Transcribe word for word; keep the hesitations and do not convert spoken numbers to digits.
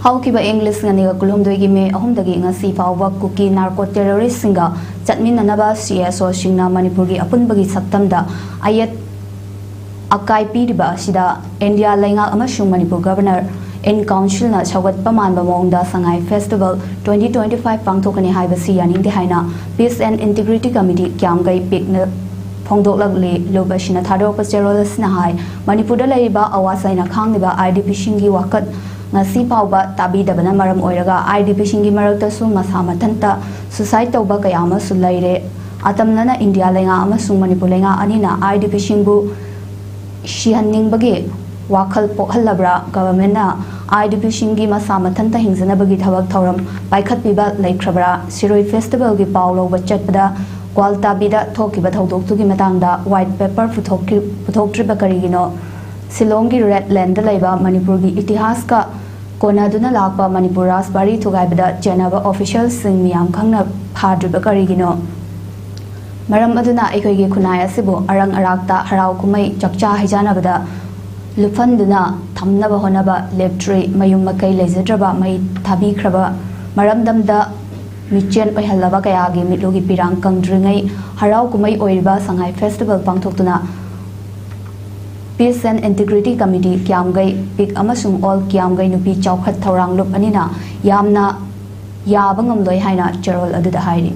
ꯍꯧꯈꯤꯕ ꯏꯪ ꯂꯤꯁꯤꯡ ꯑꯅꯤꯒ ꯀꯨꯟꯍꯨꯝꯗꯣꯏꯒꯤ ꯃꯦ ꯑꯍꯨꯝꯗꯒꯤ ꯉꯁꯤ ꯐꯥꯎꯕ ꯀꯨꯀꯤ ꯅꯥꯔꯀꯣ ꯇꯦꯔꯣꯔꯤꯁꯁꯤꯡꯒ ꯆꯠꯃꯤꯟꯅꯅꯕ ꯁꯤ ꯑꯦꯁ ꯑꯣꯁꯤꯡꯅ ꯃꯅꯤꯄꯨꯔꯒꯤ ꯑꯄꯨꯟꯕꯒꯤ ꯁꯛꯇꯝꯗ ꯑꯌꯦꯠ ꯑꯀꯥꯏ ꯄꯤꯔꯤꯕ ꯑꯁꯤꯗ ꯏꯟꯗꯤꯌꯥ ꯂꯩꯉꯥꯛ ꯑꯃꯁꯨꯡ ꯃꯅꯤꯄꯨꯔ ꯒꯕꯔꯅꯔ ꯏꯟ ꯀꯥꯎꯟꯁꯤꯜꯅ ꯁꯧꯒꯠꯄ ꯃꯥꯟꯕ ꯃꯑꯣꯡꯗ ꯁꯉꯥꯏ ꯐꯦꯁꯇꯤꯚꯦꯜ ꯇ꯭ꯋꯦꯟꯇꯤ ꯇ꯭ꯋꯦꯟꯇꯤ ꯐꯥꯏꯚ ꯄꯥꯡꯊꯣꯛꯀꯅꯤ ꯍꯥꯏꯕꯁꯤ ꯌꯥꯅꯤꯡꯗꯦ ꯍꯥꯏꯅ Peace and Integrity Committee ꯀ꯭ꯌꯥꯝꯒꯩ ꯄꯤꯛꯅ ꯐꯣꯡꯗꯣꯛꯂꯛꯂꯤ꯫ ꯂꯨꯞ ꯑꯁꯤꯅ ꯊꯥꯗꯣꯔꯛꯄ ꯆꯦꯔꯣꯜ ꯑꯁꯤꯅ ꯍꯥꯏ, ꯃꯅꯤꯄꯨꯔꯗ ꯂꯩꯔꯤꯕ ꯑꯋꯥ ꯆꯩꯅ ꯈꯥꯡꯂꯤꯕ ꯑꯥꯏ ꯗꯤ ꯄꯤꯁꯤꯡꯒꯤ ꯋꯥꯀꯠ ꯉꯁꯤ ꯐꯥꯎꯕ ꯇꯥꯕꯤꯗꯕꯅ ꯃꯔꯝ ꯑꯣꯏꯔꯒ ꯑꯥꯏ ꯗꯤ ꯄꯤꯁꯤꯡꯒꯤ ꯃꯔꯛꯇꯁꯨ ꯃꯁꯥ ꯃꯊꯟꯇ suicide ꯇꯧꯕ ꯀꯌꯥ ꯑꯃꯁꯨ ꯂꯩꯔꯦ꯫ ꯑꯇꯝꯅꯅ ꯏꯟꯗꯤꯌꯥ ꯂꯩꯉꯥꯛ ꯑꯃꯁꯨꯡ ꯃꯅꯤꯄꯨꯔ ꯂꯩꯉꯥꯛ ꯑꯅꯤꯅ ꯑꯥꯏ ꯗꯤ ꯄꯤꯁꯤꯡꯕꯨ ꯁꯤꯍꯟꯅꯤꯡꯕꯒꯤ ꯋꯥꯈꯜ ꯄꯣꯛꯍꯜꯂꯕ꯭ꯔꯥ? ꯒꯚꯔꯟꯃꯦꯟꯠꯅ ꯑꯥꯏ ꯗꯤ ꯄꯤꯁꯤꯡꯒꯤ ꯃꯁꯥ ꯃꯊꯟꯇ ꯍꯤꯡꯖꯅꯕꯒꯤ ꯊꯕꯛ ꯊꯧꯔꯝ ꯄꯥꯏꯈꯠꯄꯤꯕ ꯂꯩꯈ꯭ꯔꯕ꯭ꯔꯥ? ꯁꯤꯔꯣꯏ ꯐꯦꯁꯇꯤꯚꯦꯜꯒꯤ ꯄꯥꯎ ꯂꯧꯕ ꯆꯠꯄꯗ ꯒ꯭ꯋꯥꯜꯇꯥꯕꯤꯗ ꯊꯣꯛꯈꯤꯕ ꯊꯧꯗꯣꯛꯇꯨꯒꯤ ꯃꯇꯥꯡꯗ ꯋꯥꯏꯠ ꯄꯦꯄꯔ ꯄꯨꯊꯣꯛꯈꯤ-, ꯄꯨꯊꯣꯛꯇ꯭ꯔꯤꯕ ꯀꯔꯤꯒꯤꯅꯣ? ꯁꯤꯂꯣꯡꯒꯤ ꯔꯦꯗ ꯂꯦꯟꯗ ꯂꯩꯕ ꯃꯅꯤꯄꯨꯔꯒꯤ ꯏꯇꯤꯍꯥꯁꯀ ꯀꯣꯟꯅꯗꯨꯅ ꯂꯥꯛꯄ ꯃꯅꯤꯄꯨꯔ ꯔꯥꯖꯕꯥꯔꯤ ꯊꯨꯒꯥꯏꯕꯗ ꯆꯦꯟꯅꯕ ꯑꯣꯐꯤꯁꯤꯌꯦꯜꯁꯤꯡ ꯃꯤꯌꯥꯝ ꯈꯪꯅ ꯐꯥꯗ꯭ꯔꯤꯕ ꯀꯔꯤꯒꯤꯅꯣ? ꯃꯔꯝ ꯑꯗꯨꯅ ꯑꯩꯈꯣꯏꯒꯤ ꯈꯨꯟꯅꯥꯏ ꯑꯁꯤꯕꯨ ꯑꯔꯪ ꯑꯔꯥꯛꯇ ꯍꯔꯥꯎ ꯀꯨꯝꯍꯩ, ꯆꯥꯛꯆꯥ ꯍꯩꯖꯥꯟꯅꯕꯗ ꯂꯨꯞꯍꯟꯗꯨꯅ ꯊꯝꯅꯕ ꯍꯣꯠꯅꯕ ꯂꯦꯞꯇ꯭ꯔꯤ꯫ ꯃꯌꯨꯝ ꯃꯀꯩ ꯂꯩꯖꯗ꯭ꯔꯕ, ꯃꯩ ꯊꯥꯕꯤꯈ꯭ꯔꯕ, ꯃꯔꯝꯗꯝꯗ ꯃꯤꯆꯦꯟ ꯑꯣꯏꯍꯜꯂꯕ ꯀꯌꯥꯒꯤ ꯃꯤꯠꯂꯨꯒꯤ ꯄꯤꯔꯥꯡ ꯀꯪꯗ꯭ꯔꯤꯉꯩ ꯍꯔꯥꯎ ꯀꯨꯝꯍꯩ ꯑꯣꯏꯔꯤꯕ ꯁꯉꯥꯏ ꯐꯦꯁꯇꯤꯚꯦꯜ ꯄꯥꯡꯊꯣꯛꯇꯨꯅ Peace and Integrity Committee ꯀ꯭ꯌꯥꯝꯒꯩ ꯄꯤꯛ ꯑꯃꯁꯨꯡ All ꯀ꯭ꯌꯥꯝꯒꯩ ꯅꯨꯄꯤ ꯆꯥꯎꯈꯠ ꯊꯧꯔꯥꯡ ꯂꯨꯞ ꯑꯅꯤꯅ ꯌꯥꯝꯅ ꯌꯥꯕ ꯉꯝꯂꯣꯏ ꯍꯥꯏꯅ ꯆꯦꯔꯣꯜ ꯑꯗꯨꯗ ꯍꯥꯏꯔꯤ꯫